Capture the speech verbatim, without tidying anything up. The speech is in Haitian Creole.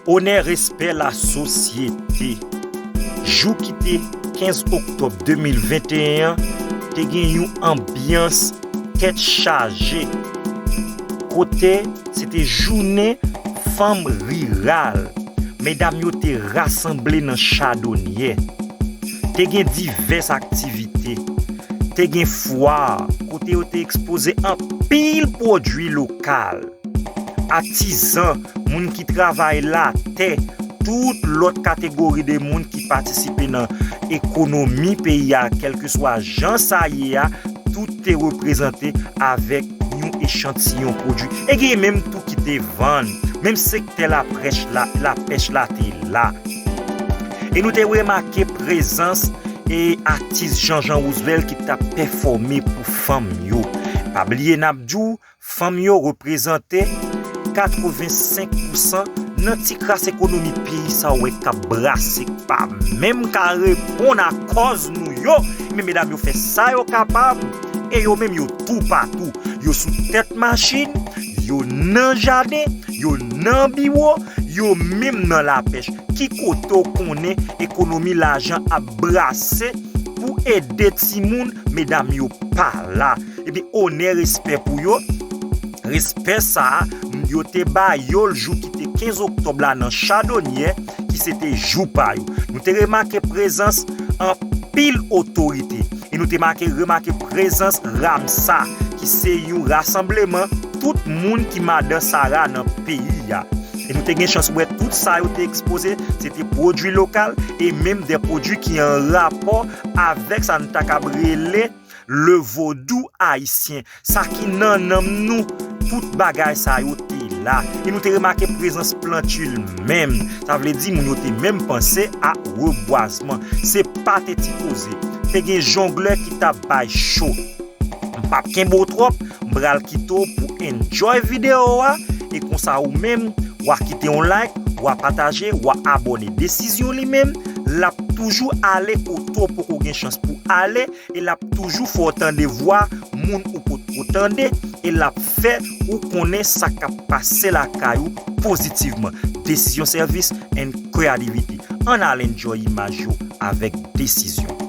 Onè, respè, lasosyete. Jou ki te kenz oktòb de mil venteyen an, te gen yon anbyans tèt chaje, kote se te jounen fanm riral. Medam yo te rasanble nan Chadonyè. Te gen divès aktivite. Te gen fwa kote yo te ekspoze anpil pwodui lokal. Atizan, moun ki travay latè, tout lòt kategori de moun ki patisipe nan ekonomi peyi a, kèlkeswa jan sa ye a, tout te reprezante avèk yon echantiyon pwodui. E gen menm tou ki te vann, menm sektè laprèch la, lapèch la te la. E nou te remake prezans e atis Jean Jean Roosevelt ki t ap pèfòme pou fanm yo. Pa bliye n ap di w, fanm yo reprezante katrevensenk pousan nan ti kras ekonomi peyi sa w wè k ap brase, k pa menm ka reponn a kòz nou yo. Men medam yo fè sa yo kapab, e yo menm yo toupatou. Yo sou tèt machin, yo nan jaden, yo nan biwo, yo menm nan lapèch. Ki kote w konnen ekonomi lajan ap brase pou ede timoun, medam yo pa la. Ebyen, onè, respè pou yo. Respè sa a, yo te ba yo l jou ki te kenz oktòb la nan Chadonyè, ki se te jou pa yo. Nou te remake prezans anpil otorite. E nou te make, remake prezans RAMSA, ki se yon rasanbleman tout moun ki madan Sara nan peyi a. E nou te gen chans wè tout sa yo te ekspoze, se te pwodui lokal e menm de pwodui ki an rapò avèk sa n ta kab rele le vodou ayisyen, sa ki nan nanm nou, tout bagay sa yo te la. E nou te remake prezans plantil menm. Sa vle di moun yo te menm panse a rebwazman. Se pa te ti koze. Te gen jonglè ki t ap bay cho. M p ap kenbe w twòp, m pral kite w pou enjoy videyo a, e konsa ou menm, w a kite yon like, w a pataje, w a abòne. Desizyon li menm, l ap toujou ale kote w poko gen chans pou ale, e l ap toujou fè w tande vwa moun ou potko tande, e l ap fè ou konnen sa k ap pase lakay ou pozitivman. Desizyon Service and Creativity. Ann al enjoy imaj yo avèk Desizyon.